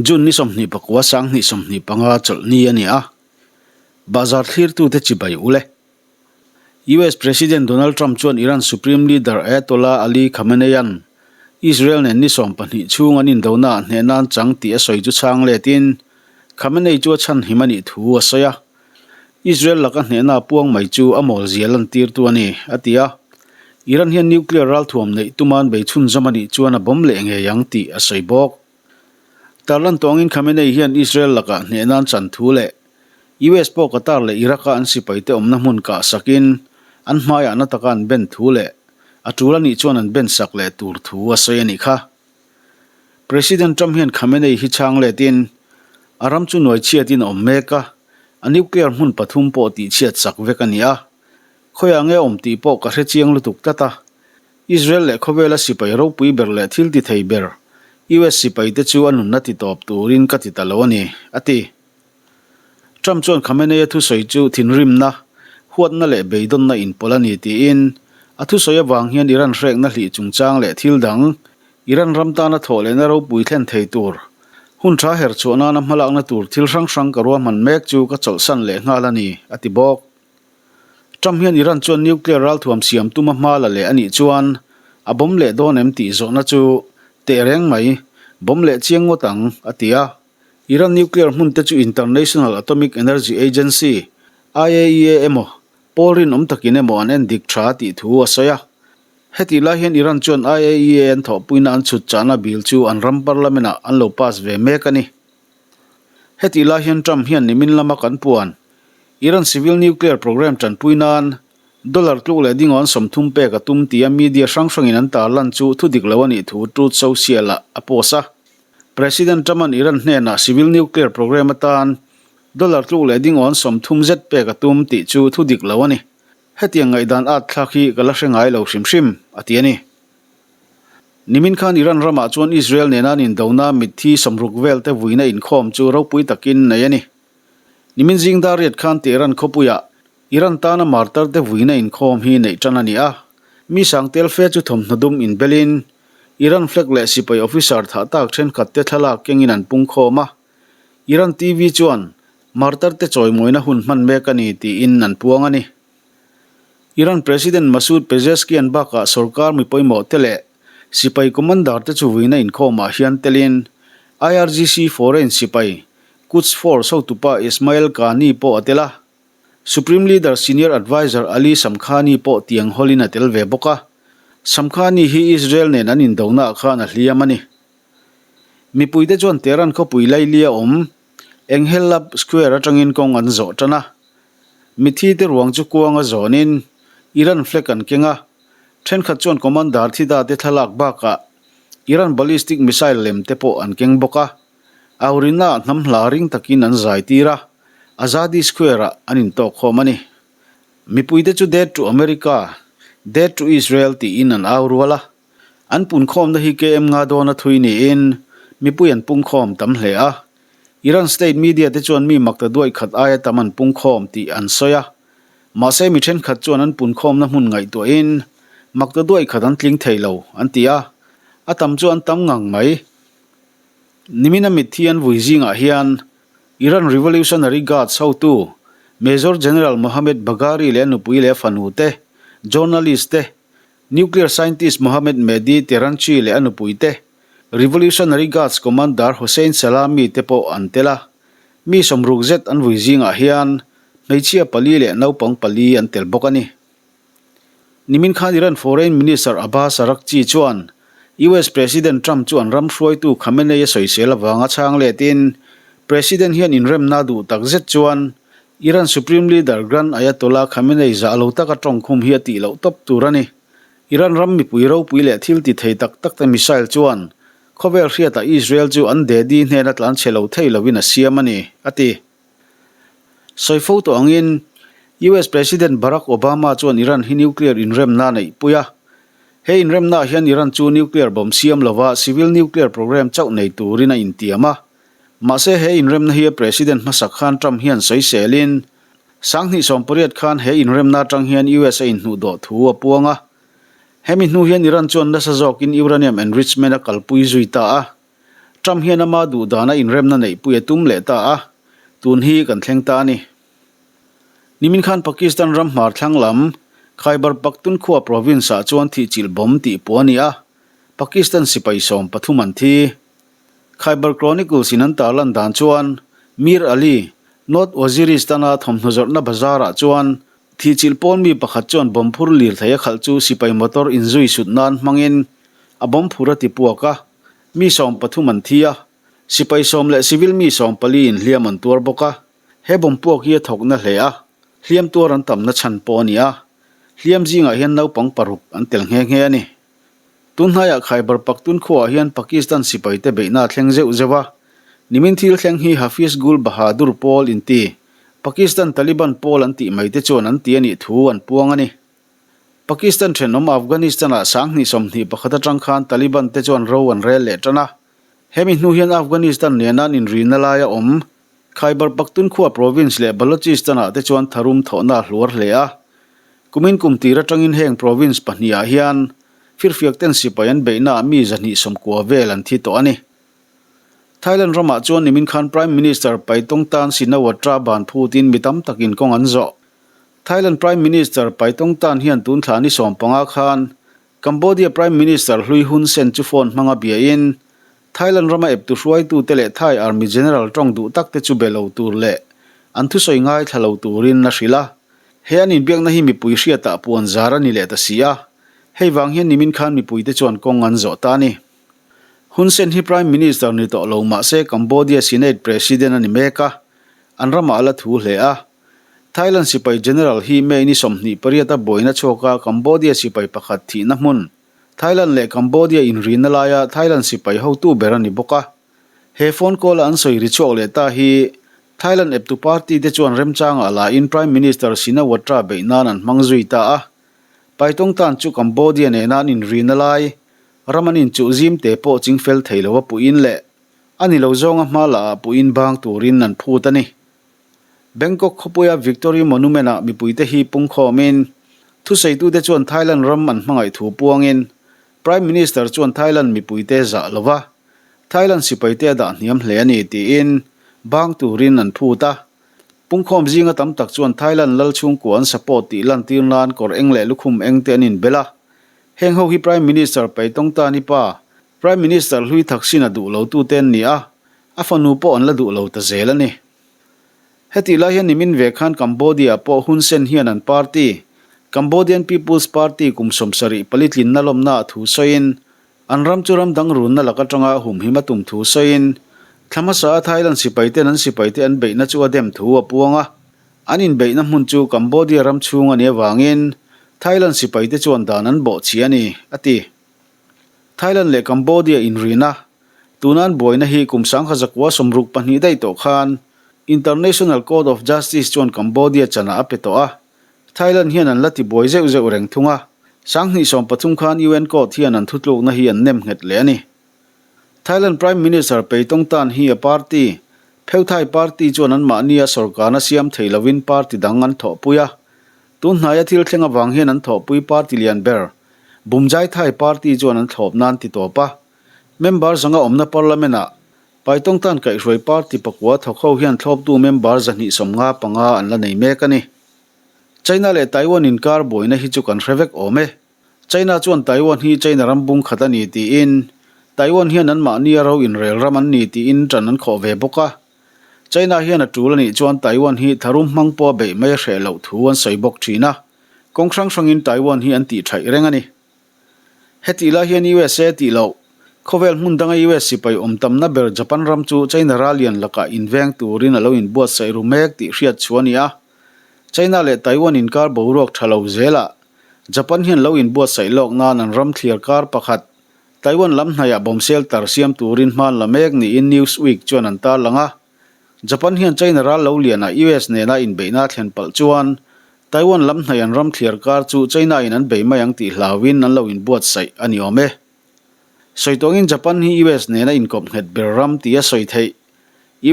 June ni 29 2025 chawlhni a ni a, bazar thlirtute chibai u le. US President Donald Trump chuan Iran Supreme Leader Ayatollah Ali Khamenei-a'n Israel nen ni 12 chhung an indonaah hnehna an chang tih a sawi chu chhang letin Khamenei chu a chhanhim a nih thu a sawi a. Israel laka hnehna a puang mai chu a mawlzia lantirtu a ni, a ti a. Iran hian nuclear ralthuam neih tuma'n bei chhunzawm a nih chuan a bawm leh ngei ang tih a sawi bawk. Tarlan tawngin Khamenei hian Israel lakah hnehna an chan thu leh US pawh Qatar leh Iraq-a an sipaite awmna hmun kah sakin an hmaiah na taka an ben thu leh a tul a nih chuan an ben sak leh tur thu a sawi a nih kha. President Trump hian Khamenei hi chhang letin a ram chu nuai chhiatin a awm mek a, a nuclear hmun pathum pawh tihchhiat sak vek a ni a. Khawiah nge awm tih pawh ka hre chiang lutuk tlat a. Israel leh khawvela sipai ropui ber leh thil ti thei ber US sipaite chu a nunna ti tawp turin ka ti ta lo a ni, a ti. Trump chuan Khamenei-a thusawi chu thinrimna, huatna leh beidawnna inpawlh a ni tiin a thusawi avang hian Iran hrekna hlih chungchang leh thil dang, Iran ram tana thawh lehna ropui thlen thei tur, hun tha her chhuah nana hmalakna tur thil hrang hrang ka ruahman mek chu ka chawlhsan leh nghal a ni, a ti bawk. Trump hian Iran chuan nuclear ralthuam siam tuma hma la leh a nih chuan a bawm leh dawn em tih zawhna chu teh reng mai, bawm leh chiang ngawt ang, a ti a. Iran nuclear hmun te chu International Atomic Energy Agency, IAEA, emaw pawl rinawm takin emaw an en dik tha tih thu a sawi a. Hetih lai hian Iran chuan IAEA an thawhpuina an chhut chahna bill chu an ram parliament ah an lo pass ve mek a ni. Hetih lai hian Trump hian nimin lama kan puan Iran civil nuclear program tanpui nan dollar tluk leh dingawn 30 pek a tum tia media hrang hrangin an tarlan chu thudik lo a nih thu Truth Social ah a post a. President Trump-a'n Iran hnenah civil nuclear program atan dollar tluk leh dingawn 30 zet pek a tum tih chu thu dik lo a ni. Hetiang ngaihdan at thlak hi ka la hre ngai lo hrim hrim, a ti a ni. Nimin khan Iran ramah chuan Israel nena an indona mitthi 60 vel te vuina inkhawm chu ropui takin nei a ni. Nimin zing dar riat khan Tehran khawpuiah Iran tana martar te vuina inkhawm hi neih tan a ni a. Mi sang tel fe chu thawmhnaw dum inbelin Iran flag leh sipai officer thah tak thenkhat te thlalak kengin an pung khawm a. Iran TV chuan martar te chawimawina hun hman mek a ni tiin an puang a ni. Iran President Masoud Pezeshkian bakah sorkar mi pawimawh te leh sipai commander te chu vuina inkhawmah hian telin IRGC foreign sipai Quds Force hotupa Ismail Qaani pawh a tel a. Supreme Leader Senior Adviser Ali Shamkhani pawh tiang hawlin a tel ve bawk a. Shamkhani hi Israel nen an indonaah khan a hliam a ni. Mipuite chuan Tehran khawpui lailia awm Enghelab Square atangin kawng an zawh tan a. Mitthi te ruang chu kuanga zawnin Iran flag an keng a. Thenkhat chuan Commander Thida te thlalak bakah Iran ballistic missile lem te pawh an keng bawk a. Aurina hnam hla ring takin an zai tir a, Azadi Square-ah an intawk khawm a ni. Mipuite chu Death to America, Death to Israel tiin an au rual a. An punkhawmna hi KM nga dawna thui niin mipui an pungkhawm tam hle a. Iran state media te chuan mi makta duai khat aia tam an pungkhawm tih an sawi a. Mahse mi thenkhat chuan an punkhawmna hmun ngaihtuahin makta duai khat an tling thei lo an ti a, a tam chu an tam ngang mai. Nimina mitthi an vui zingah hian Iran Revolutionary Guards hotu Major General Mohammad Bagheri leh a nupui leh a fanu te, journalist te, nuclear scientist Mohammad Mehdi Tehranchi leh a nupui te, Revolutionary Guards Commander Hossein Salami te pawh an tel a. Mi 60 zet an vui zingah hian hmeichhia pali leh naupang pali an tel bawk a ni. Nimin khan Iran Foreign Minister Abbas Araghchi chuan US President Trump chu an ram hruaitu Khamenei a sawisel avanga chhang letin President hian inremna duh tak zet chuan Iran Supreme Leader Grand Ayatollah Khamenei zah lo taka tawngkhum hi a tih loh tawp tur a ni. Iran ram mipui ropui leh thil ti thei tak tak te missile chuan khawvel hriatah Israel chu an daddy hnena tlanchhe lo thei lovin a siam a ni, a ti. Sawi fo tawh angin US President Barack Obama chuan Iran hi nuclear inremna a neihpui a. He inremnaah hian Iran chu nuclear bomb siam lova civil nuclear program chauh nei turin a intiam a. Mahse he inremna hi a President hmasak khan Trump hian sawiselin 2018 khan he inremna atang hian US a inhnuhdawh thu a puang a. Hemi hnu hian Iran chuan nasa zawkin uranium enrichment a kalpui zui ta a. Trump hian ama duh dana inremna neihpui a tum leh ta a, tun hi kan thleng ta a ni. Nimin khan Pakistan ram hmar thlang lam Khyber Pakhtunkhwa province-ah chuan thihchilh bomb tih puah a ni a, Pakistan sipai 13 an thi. Khyber Chronicles in an tarlan dan chuan Mir Ali, North Waziristan-a thawmhnaw zawrhna bazar-ah chuan thihchilh pawn mi pakhat chuan bomb phur lirthei a khalh chu sipai motor inzui sut nan hmangin a bomb phur a ti puak a, mi 13 an thi a, sipai sawm leh civil mi 14 in hliam an tuar bawk a. He bomb puak hi a thawkna hle a, hliam tuar an tamna chhan pawh a ni a, hliam zingah hian naupang paruk an tel nghe nghe a ni. Tun hnaiah Khyber Pakhtunkhwa hian Pakistan sipaite beihna a thleng zeuh zeuh a, nimin thil thleng hi Hafiz Gul Bahadur pawl inti, Pakistan Taliban pawl an tih maite chuan an ti a nih thu an puang a ni. Pakistan thenawm Afghanistan-ah 2021 atang khan Taliban te chuan ro an rel leh tan a, hemi hnu hian Afghanistan nena an inrina laia awm Khyber Pakhtunkhwa province leh Balochistan-ah te chuan tharum thawhna a hluar hle a. Kumin kum tir atangin heng province pahnihah hian firfiak ten sipai an beihnaah mi 290 vel an thi tawh a ni. Thailand ramah chuan nimin khan Prime Minister Paetongtarn Shinawatra ban phutin mi tam takin kawng an zawh. Thailand Prime Minister Paetongtarn hian tun thla ni 15 khan Cambodia Prime Minister hlui Hun Sen chu phone hmanga biain, Thailand rama eptu hruaitute leh Thai Army General tawng duh takte chu be lo tur leh an thusawi ngaithla lo turin a hrilh a. He an inbiakna hi mipui hriatah puan zar a ni leh ta si a, hei vang hian nimin khan mipuite chuan kawng an zawh ta a ni. Hun Sen hi Prime Minister ni tawh lo mah se Cambodia Senate President a ni mek a, an ramah a la thu hle a. Thailand sipai General hi May ni 28 a buaina chhuaka Cambodia sipai pakhat thihna hmun, Thailand leh Cambodia inrina laia Thailand sipai hotu ber a ni bawk a. He phone call a an sawi ri chhuak leh ta hi Thailand eptu party te chuan remchangah lain Prime Minister Shinawatra beih nan an hmang zui ta a. Paitongtan chu Cambodia nena an inrina lai ram an inchuh zim te pawh chingfel thei lo a puhin leh a ni lo zawnga hma lah ah puhin bang turin an phut a ni. Bangkok khawpuia Victory Monument-ah mipuite hi pungkhawmin, thusaitute chuan Thailand ram an hmangaih thu puangin, Prime Minister chuan Thailand mipuite zah lova Thailand sipaite a dah hniam hle a ni tiin bang turin an phut a. Pungkhawm zinga tam tak chuan Thailand lal chhungkua an support tih lantir nan kawr eng leh lukhum eng te an inbel a. Heng ho hi Prime Minister Paetongtarn-i pa, Prime Minister hlui Thaksin a duh lotute an ni a, a fanu pawh an la duh lo ta zel a ni. Hetih lai hian nimin ve khan Cambodia pawh Hun Sen hian an party, Cambodian People's Party kum 74 tlinna lawmna a thu sawiin, an ram chu ram dang runna lak atanga humhim a tum thu sawiin, thla hmasa a Thailand sipaiten an sipaite an beihna chu a dem thu a puang a. An inbeihna hmun chu Cambodia ram chhung a nih avangin Thailand sipaite chuan dan an bawhchhi a ni, a ti. Thailand leh Cambodia inrina Tuna an buaina hi kum 1962 daih tawh khan International Court of Justice chuan Cambodia chanah a pe tawh a, Thailand hian an la ti buai zeuh zeuh reng thung a, 2013 khan UN Court hian an thutlukna hi an nem nghet leh a ni. Thailand Prime Minister Paetongtarn hi a party, Pheu Thai Party chuan anmahnia sorkarna siam thei lovin party dang an thawhpui a, tun hnaia thil thleng avang hian an thawhpui party lian ber, Bumjai Thai Party chuan an thlawp nan ti tawp a. Member zanga awmna Parliament-ah Paitongtan kaihhruai party pakua thawk ho hian thlawptu member 255 an la nei mek a ni. China leh Taiwan inkar buaina hi chu kan hre vek awm e. China chuan Taiwan hi China ram bung khat a ni tiin Taiwan hian anmahnia ro inrel ram an ni tiin ṭan an khawh ve bawk a. China hian a ṭul a nih chuan Taiwan hi tharum hmang pawh a beih mai a hreh loh thu an sawi bawk ṭhin a. Kawng hrang hrangin Taiwan hi an tih ṭhaih reng a ni. Hetih lai hian USA tih loh, khawvel hmun danga US sipai awm tamna ber Japan ram chu China rallian lakah inveng turin a lo inbuatsaih ru mek tih hriat chu a ni a. China leh Taiwan inkar boruak tha lo zelah Japan hian lo inbuatsaih lawk nan an ram thliar kar pakhat Taiwan lam hnaiah bomb shelter siam turin hman la mek niin Newsweek chuan an tarlang a. Japan hian China ral lo lianah US nena inbeihna a thlen palh chuan Taiwan lam hnaih an ram thliar kar chu China in an bei mai ang tih hlauin an lo inbuatsaih a ni awm e. Sawi tawngin Japan hi US nena inkawp nghet ber ram tih a sawi theih.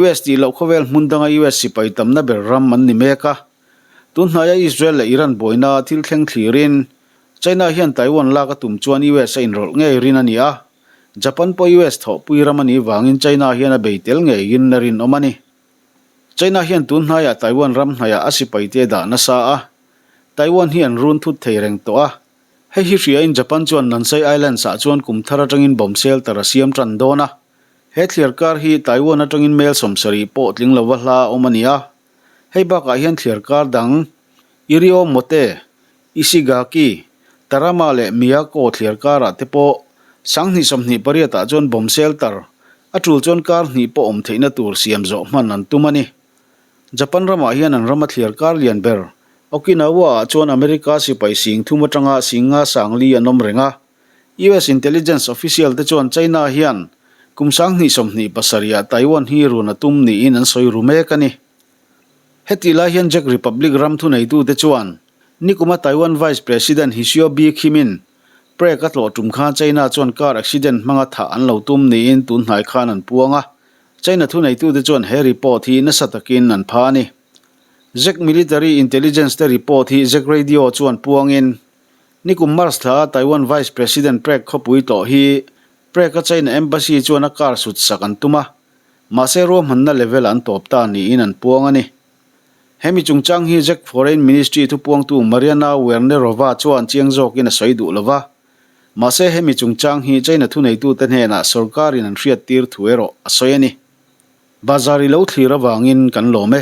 US tih loh khawvel hmun danga US sipai tamna ber ram an ni mek a. Tun hnaia Israel leh Iran buaina thil thleng thlirin China hian Taiwan lak a tum chuan US a inrawlh ngei rin a ni a. Japan pawh US thawhpui ram a nih vangin China hian a bei tel ngeiin a rinawm a ni. China hian tun hnaiah Taiwan ram hnaiah a sipaite a dah nasa a, Taiwan hi an run thut thei reng tawh a. Hei hi hriain Japan chuan Nansei Islands-ah chuan kum thar atangin bomb shelter a siam tan dawn a. He thliar kar hi Taiwan atangin mel 70 pawh tling lova hla a awm a ni a. Hei bakah hian thliar kar dang Iriomote, Ishigaki, Tarama leh Miyako thliar karah te pawh 2028 ah chuan bomb shelter a tul chuan kar hnih pawh awm theihna tur siam zawh hman an tum a ni. Japan ramah hian an rama thliar kar lian ber Okinawa ah chuan America sipai 3000 atanga 540 an awm reng a. US intelligence official te chuan China hian kum 2027 ah Taiwan hi run a tum niin an sawi ru mek a ni. Hetih lai hian Czech Republic ram thuneitute chuan nikuma Taiwan Vice President Hsiao Bi-khim-in Prague a tlawh tum khan China chuan car accident hmanga thah an lo tum niin tun hnai khan an puang a. China thuneitute chuan he report hi nasa takin an pha a ni. Czech military intelligence te report hi Czech Radio chuan puangin nikum March thla a Taiwan Vice President Prague khawpui tlawh hi Prague a China Embassy chuan a car sut sak an tum a, mahse ruahmanna level an tawp ta niin an puang a ni. Hemi chungchang hi Czech Foreign Ministry thupuangtu Mariana Wernerova chuan chiang zawkin a sawi duh lova, mahse hemi chungchang hi China thuneitute hnenah sorkarin an hriattir thu erawh a sawi a ni. Bazar i lo thlir avangin kan lawm e.